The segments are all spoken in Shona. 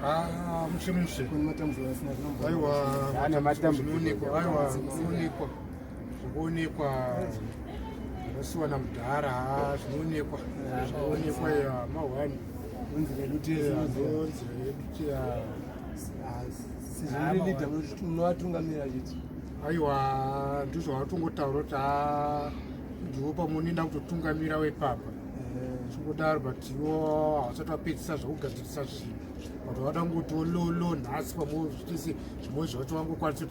Ah, mushe mushe. Aiwa, Ana matambudziko. zvinoonekwa, aiwa, zvinoonekwa. Zvinoonekwa. Zvakasiwa namudhara, ah, zvinoonekwa. Zvinoonekwa ya mahwani. Nzira yedu Yeah, tese ndo nzira yedu ya. sezvo muri leader munovatungamira chiti. Aiwa, ndizvo vatongotaura kuti ah, ndiwo pamunoenda kutotungamira wepapa. Chingodaro, but iwo havasati vapedzisa zvekugadzirisa zvinhu, but vada kungoti lolo nhasi pamwe zvitese zvimwe zvacho vangokwanisa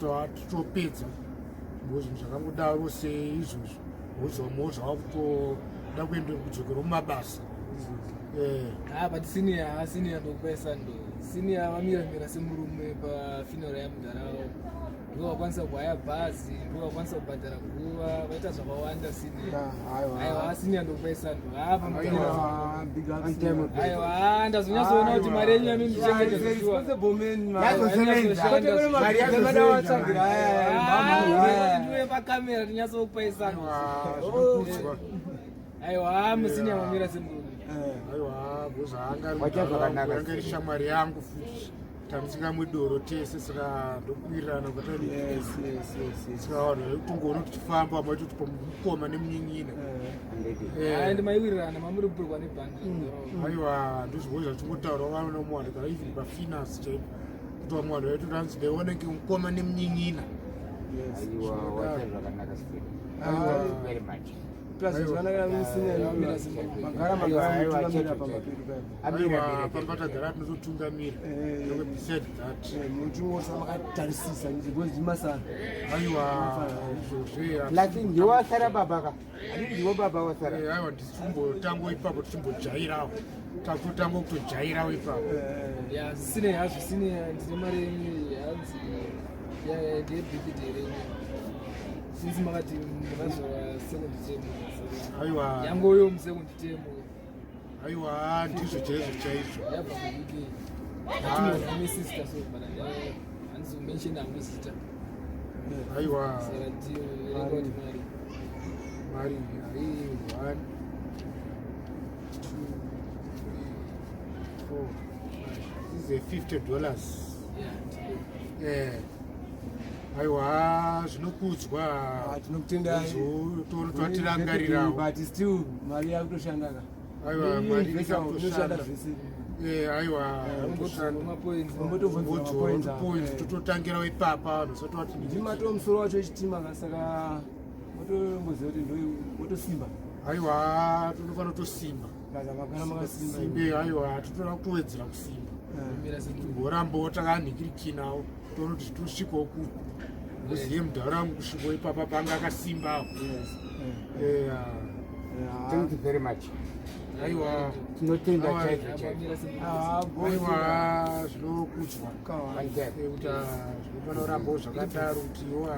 topedza zvimwe zvinhu zvakangodaro seizvozvo, wozvamwe zvavakutoda kuenda kudzokera mumabasa. Ah, but senior, ah, senior ndokupai sando. Senior vamiramira semurume pafuneral yamudhara wavo. Ndivo vakwanisa kuhaya bhazi, ndivo vakwanisa kubhadhara guva, vaita zvakawanda senior. Aiwa, senior ndokupai sando. Ah, pamudhara. Aiwa, ndazonyatsoona kuti mari yenyu yanondichengeta zveshuwa. Ndiwe pakamera tinyatsokupai sando. Zvinokudzwa. Aiwa, musenior mamira semurume. Aiwa, bozvaanga Waita zvakanaka. anga iri shamwari yangu futi, tamusingamwe doro tese, saka ndokuwirirana kwatani. Saka vanhu vaikutongoona kuti tichifamba maitoti pamukoma nemunyin'ina. Ende maiwirirana, mamuri kupurwa nebhandi. Aiwa, ndozvimwe zvatingotaura vana muwanhu, kana even pafinance chaipo, kuti vamwe vanhu vaitotanzi ndioneke mukoma nemunyin'ina. Aiwa, waita zvakanaka sir. Very much. Magara magara mutungamira pamba pedu paipo. Amira Aiwa, mira. pamba tagara tinototungamira. Beside that, Munotingosa makatarisisa because ndimasara. Aiwa, izvozvo. Lati ndiwo wasara baba ka. Ani ndiwo baba wasara. Aiwa, tichimbotango ipapo, tichimbojairawo, takutotanga kutojairawo ipapo. Ya, zvisinei hazvo, senior, ndine mari yenyu hanzi ndeyebirthday renyu, since makati makazora second term. Aiwa. Yangoyo musecond term. Aiwa, ndizvo chaizvo chaizvo. Yabva kuUK, atumirwa nesister, so but handizomention hangu zita. Aiwa. Saka ndiyo renga kuti mari. Mari ai one, two, three, four, five. This is a $50. Ya, ndiyo. Aiwa, zvinokudzwa. Tinokutendai. Twatirangarirawo. But still mari yakutoshanda ka. Aiwa, mari Inoshanda inotoshanda. zvese. Aiwa, Ombodzorwa mapoints. Ombotopoints. Points tototangirawo ipapa, vanhu vasati vati. Ndimato musoro wacho wechitima ka, saka motongoziva kuti ndo motosimba. Aiwa, tinofanira kutosimba. Kaza magara makasimba. Simbe, aiwa, totoda kutowedzera kusimba. Mira semurume. Timborambawo takanhikirikinawo, toona kuti tosvikawo kupi, uziye mudhara wangu kusvikawo ipapa panga akasimbawo. Yes. Thank you very much. Aiwa. Tinotenda Aiwa. chaizvo chaizvo. Mira semurume. Aiwa, zvinokudzwa. One time. Kuti zvinofanira kurambawo zvakadaro, kuti iwo.